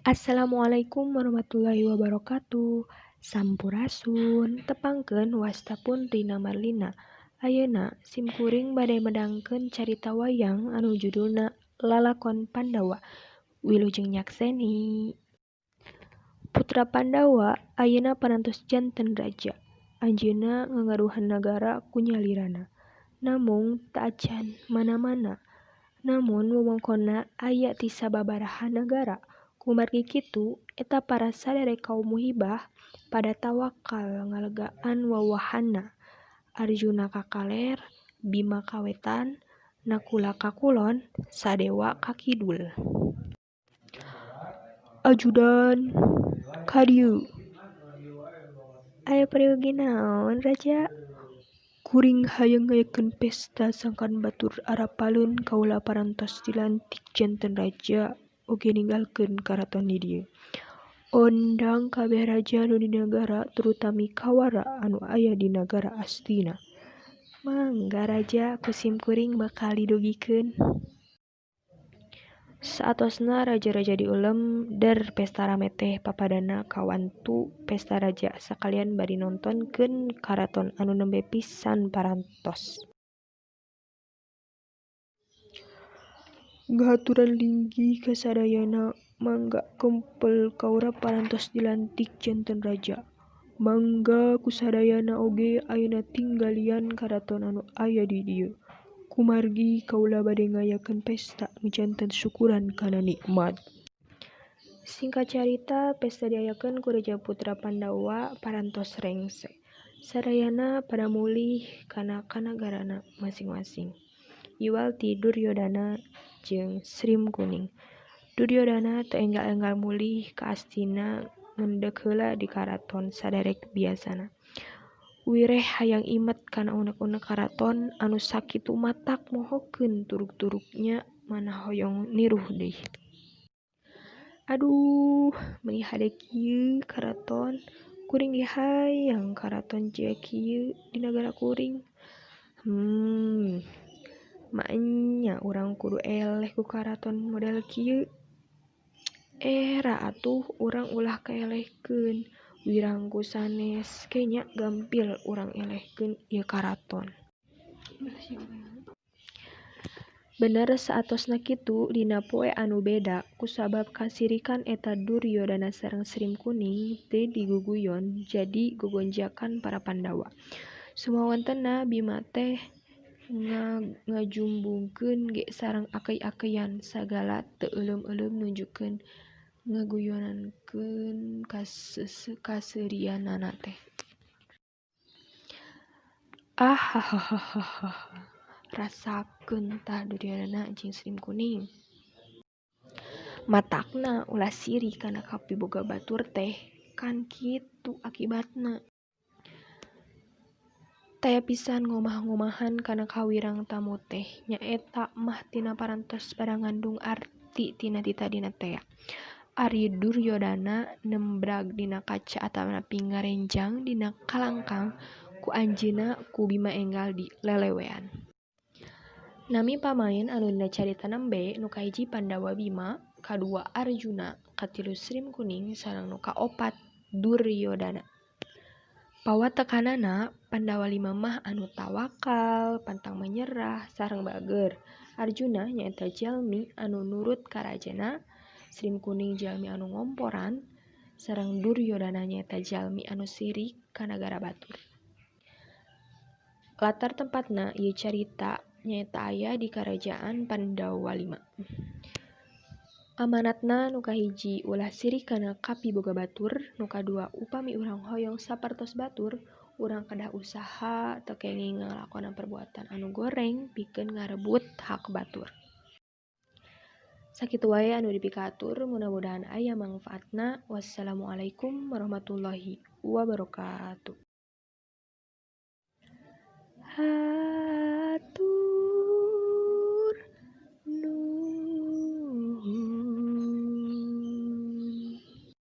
Assalamualaikum warahmatullahi wabarakatuh. Sampurasun, tepangkeun wasta pun Rina Marlina. Ayeuna sim kuring bade medangkeun carita wayang anu judulna Lalakon Pandawa. Wilujeng nyakseni. Putra Pandawa ayeuna parantos janten raja. Anjeunna ngagaduhan nagara ku nyalirana. Namung teu acan mana-mana. Namun wewengkonna aya ti sababaraha nagara. Kumargi kitu eta para saderek kaum muhibah pada tawakal ngalegaan wawahanna. Arjuna ka kaler, Bima ka wetan, Nakula ka kulon, Sadewa ka kidul. Ajudan, ka dieu. Aya peryogi naon, Raja? Kuring hayang ngayakeun pesta sangkan batur arapaleun kaula parantos dilantik janten raja oge ninggalkeun karaton di dieu. Ondang kabeh raja nu di nagara terutami kawara anu aya di nagara Astina. Mangga Raja, ku sim kuring bakal didugikeun. Saatosna raja-raja diulem der pesta rame teh papadana kawantu pesta raja sakalian bari nontonkeun karaton anu nembe pisan parantos. Ngahaturan linggih ka sadayana, mangga kempel kaula parantos dilantik janten raja. Mangga ku sadayana oge ayeuna tinggalian karaton anu aya di dieu. Kumargi kaula bade ngayakeun pesta nu janten syukuran kana nikmat. Singkat carita pesta diayakeun ku Raja Putra Pandawa parantos rengse. Sadayana pada mulih kana kanagarana masing-masing. Iwal ti Duryodana jeung Srim Kuning. Duryodana teu enggal-enggal mulih ka Astina ngendeg heula di karaton saderek biasana. Wireh hayang imet kana unek-unek karaton anu sakitu matak mohokeun turug-turugnya mana hoyong niruh deui. Aduh, meuni hade kieu karaton, kuring ge hayang karaton jiga kieu di nagara kuring. Maenya urang kudu eleh ku karaton model kieu. Era atuh urang ulah kaelehkeun wirang ku sanes kenya gampil urang elehkeun ieu karaton. Bener saatosna kitu dina poe anu beda kusabab kasirikan eta Duryodana sareng Srim Kuning teu diguguyon jadi gogonjakan para Pandawa. Sumawentenna Bima teh ngajumbungkeun ge sareng akei-akeian sagala teu euleum-euleum nunjukkeun ngaguyonankeun kaseurianana teh. Ahahahaha, rasakeun tah Duryodana jeung Srim Kuning. Matakna ulah siri kana kapiboga batur teh kan kitu akibatna. Taya pisan ngomah-ngomahan kana kawirang tamu teh nyaeta mah tina parantos pada ngandung arti tina titadina tea. Ari Duryodana nembrag dina kaca atanapi ngarenjang dina kalangkang ku anjeunna ku Bima enggal dilelewean. Nami pamaen anu dina carita nembe nu kahiji Pandawa Bima, kadua Arjuna, katilu Srim Kuning sareng nu kaopat Duryodana. Pawatekanana Pandawa lima mah anu tawakal, pantang menyerah, sareng bager. Arjuna nyaeta jalmi anu nurut ka rajana, Srim Kuning jalmi anu ngomporan, sareng Duryodana nyaeta jalmi anu sirik ka nagara batur. Latar tempatna ieu carita nyaeta aya di Karajaan Pandawa lima. Amanatna nu kahiji ulah sirik kana kapiboga batur, nu kadua upami urang hoyong sapertos batur, urang kedah usaha teu kenging ngalakonan perbuatan anu goreng pikeun ngarebut hak batur. Sakitu wae anu dipikahatur, mudah-mudahan aya mangfaatna. Wassalamualaikum warahmatullahi wabarakatuh. Hatur.